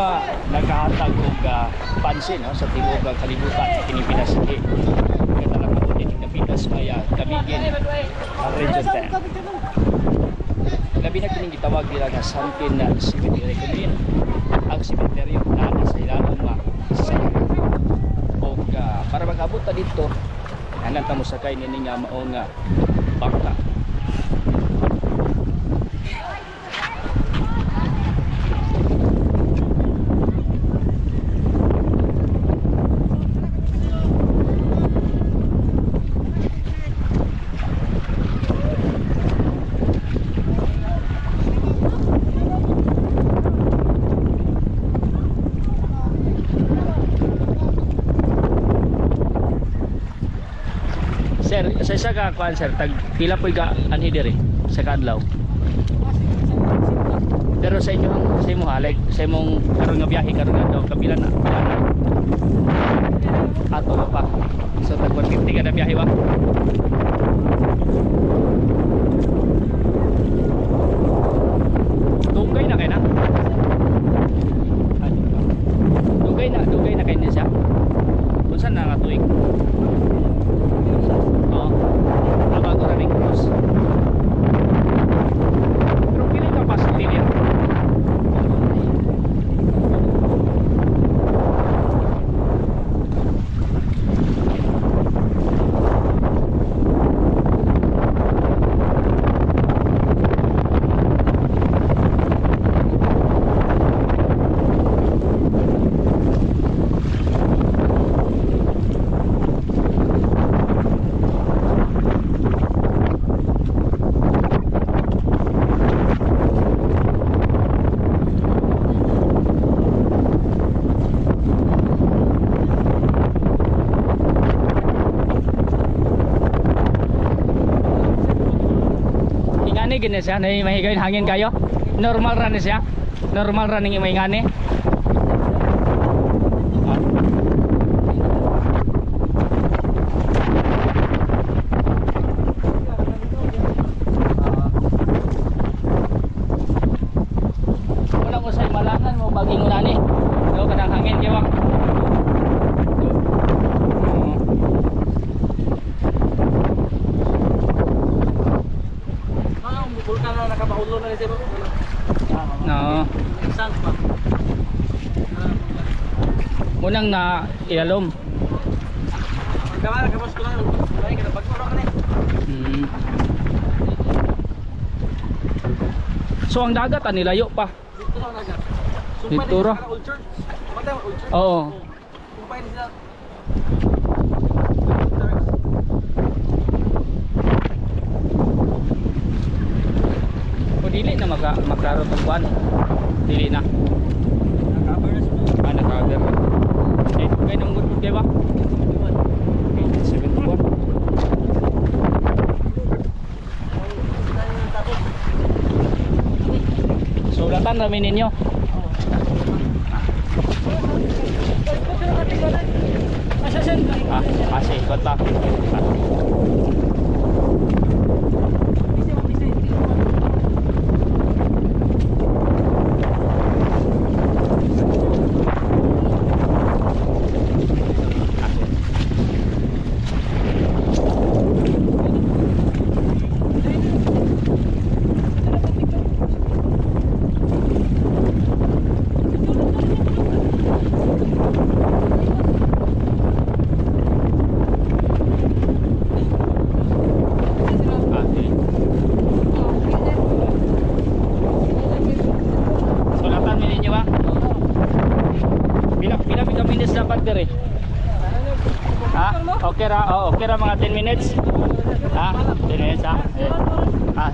nga nagahatag og pansin, no, sa tibuok kalibutan kining pinasiki katalakabon din Pinas may Camiguin, Region 10. Labi na kining gitawag nila nga Sunken na Cemetery, kundi ang sementeryo naa sa ilalom nga sa og para makabot ta dito, hanan ta mosakay niini nga mao nga bangka. Sir, sa isa ka kuan, sir, tag pila po'y ka anhi diri sa kaadlaw? Pero sa inyo, sa imo ha, like sa imong karon nga biyahe karon nga adlaw, kapila na pila na? Ato pa. So tag 150 ka na biyahe ba? Dugay na kay na? Ah, dugay na, dugay na kay niya siya. Unsa na nga tuig? Oo. Ah, bago ra ning cross. Pero pila yung capacity niya? Ingani gini siya, na mahigayon hangin kayo. Normal ra ni siya. Normal ra ning maingani. Ah. Wala ko sa malangan mo baging unani. No, kanang hangin kay wa. Oo. Ah, bulkan na nakabaulo na ni sir. No. Saan pa? Munang na ilalom. Kamara kapos ko lang. Ay, kada pagpuro ka ni. So ang dagat ah, nilayo pa. Dito na dagat. Dito ra. Old church. Matay old church. Oo. Sumpay ni sila. O dili na maka maklaro tong kuan. Dili na. Nakabar na sila. Ah, nakaber. Eh, kay nang gud kay ba? 1874. Sulatan rami ninyo. Ah, ah, sige, ikot pa. Ah. Ah, sige. Sulatan mi ninyo ba? Pila pila pila minutes dapat dire? Ha? Okay ra, oh, okay ra mga 10 minutes. Ha? 10 minutes ha? Eh. Ah.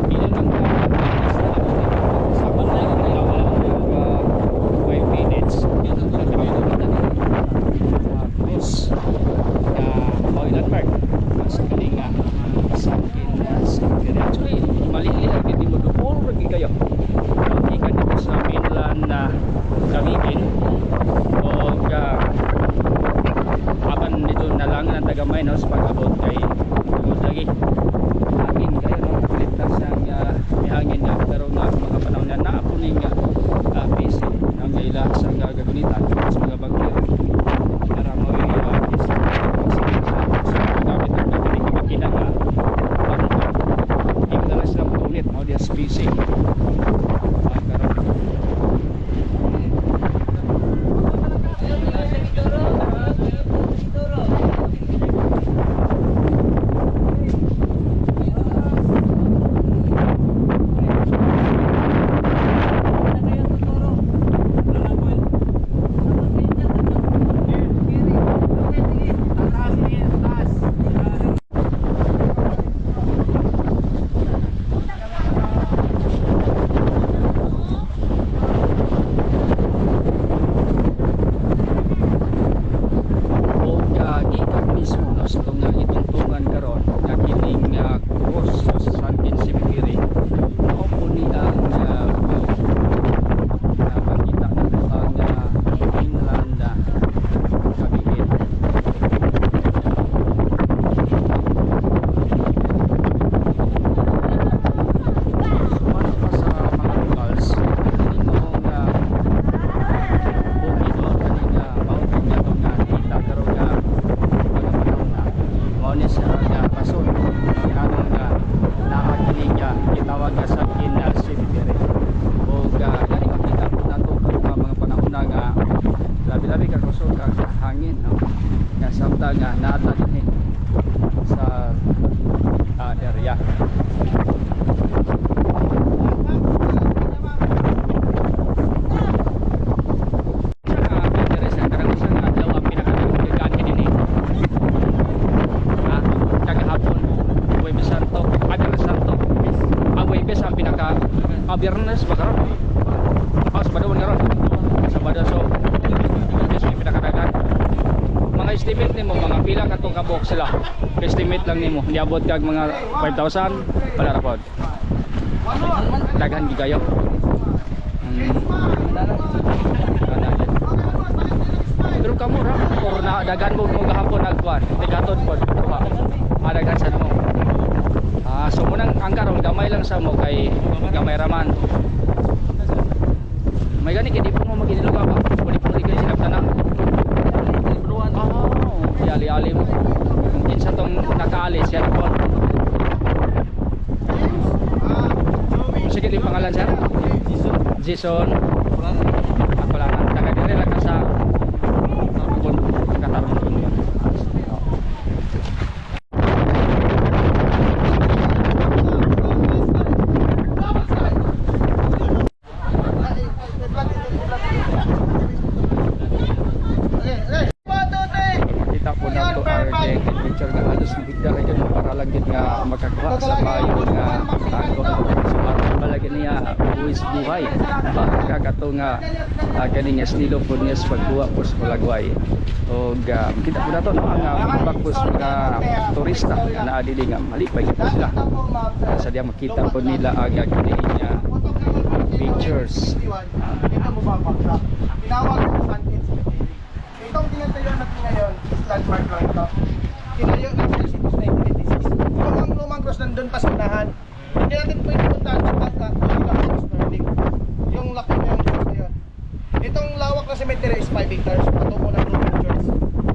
Pila lang ka sa banday nila, wala na 5 minutes. Cross na oh, landmark sa kining nga Sunken Cemetery. Actually, mali lang gid mo duol ra gid kayo. Gikan dito sa mainland na Camiguin og apan dito nalangan ang tagamay, no, sa pag-abot kay tungod lagi hangin kayo, no, kalit lang siyang may hangin nga. 12 karon. O gikan mismo, no, sa itong itungtungan karon nga kining cross sa Sunken Cemetery, mao po ni ang view na makita nato ang inland Camiguin. So ano pa sa mga locals inong bukid o kaning mountain nga itong nakita karon nga mga panahon na mao ni siya nga rason nganong nga naa kini nga gitawag nga Sunken Cemetery. Ug gani makita po nato karon nga mga panahon na nga labi-labi ka kusog ang hangin, no, nga samtang nga naa ta dinhi sa area. Sa cemetery sa karang sa adlaw ang pinakadaghan dinhi? Ah, kagahapon, Huwebes Santo, ah, Biyernes Santo. Ah, Huwebes ang pinaka, ah, Biyernes ba karon? Ah, Sabado man karon. Sabado, so Huwebes ang pinakadaghan. Mga estimate nimo, mga pila katong kabuok sila? Estimate lang nimo, niabot kag mga 5,000, wala ra pod? Daghan gid kayo. Ana gyud. Pero kamo ra or na daghan mo mo gahapon nagkuan, tigatod pod kuha. Ah, daghan sad mo. Ah, so munang ang karon gamay lang sa mo kay gamay raman. May gani kay di po mo maginilog ba? Puli-puli kay sila tanan. Oh, ali-ali mo. Kung kinsa tong nakaalis siya po. Sige, yung pangalan, sir? Jason. Ako lang. Taga dire lang ka sa Katarong yun. Kita po nato ang gang adventure nga halos mahigda kay ganun para lang gid nga makakuha sa bayo nga tago. So aron pala gid niya buwis buhay para kato nga kani nga estilo po niya sa pagkuha po sa palagway. Og kita po nato, no, ang feedback po sa mga turista nga naa dili nga malipay gid po sila sa diya makita po nila ang kani nga pictures. Dito mo babagsak. Tinawag yung Sunken Cemetery. Itong tinatayo natin ngayon is landmark lang ito. Tinayo ng Celsius 1986. Yung ang lumang cross nandun pa sa unahan. Hindi natin pwede puntahan sa tata hindi lang snorkeling. Yung laki na yung cross na yun. Itong lawak na cemetery is 5 hectares patungo ng Roman Church.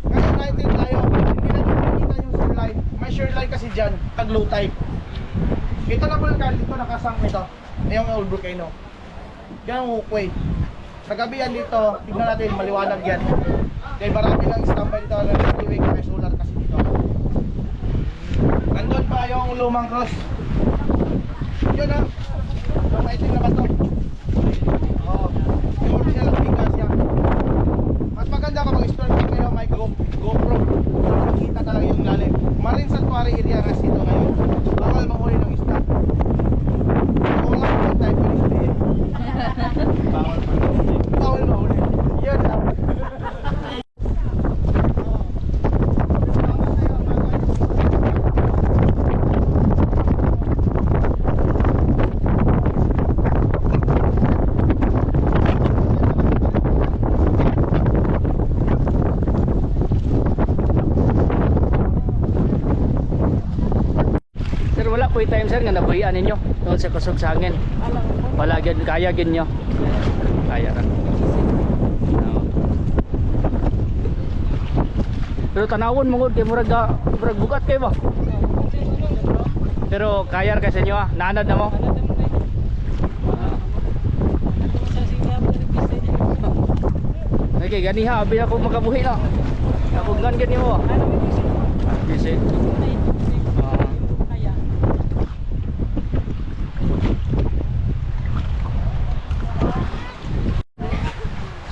Ngayon natin tayo, hindi natin makikita yung shoreline. May shoreline kasi dyan, pag low tide. Ito na bulkan, dito nakasang ito. Yung old volcano. Yan ang walkway. Sa gabi yan dito, tignan natin, maliwanag yan. Kaya marami lang standby dito ng freeway, may solar kasi dito. Nandun pa yung lumang cross. Yun ah. Yung maitim na bato. Oo. Yung original bigas siya. Mas maganda kapag snorkeling kayo, may GoPro. Para makita talaga yung lalim. Marine Sanctuary area kasi ito ngayon. Bawal manghuli ng isda. Kung lang kung tayo pwede sabihin. Bawal mahuli. Bawal mahuli. Yun ah. Sir, wala po yung time, sir, nga nabuhian ninyo doon sa kusog sa hangin? Wala gyud, kaya gyud nyo. Kaya ra. No. Pero tanawon mo gud kay murag murag bugat kay ba? Pero kaya ra kay sa inyo ah. Naanad na mo. kay ganiha abi ako makabuhi na. Napugngan gani mo. Busy. Ah.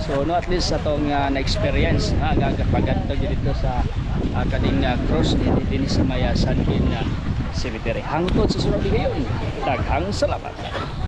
So no, at least atong na-experience na gagapagadto gyud dito sa kaning cross dinhi din sa may San Quin Cemetery. Hangtod sa sunod gayon. Daghang salamat.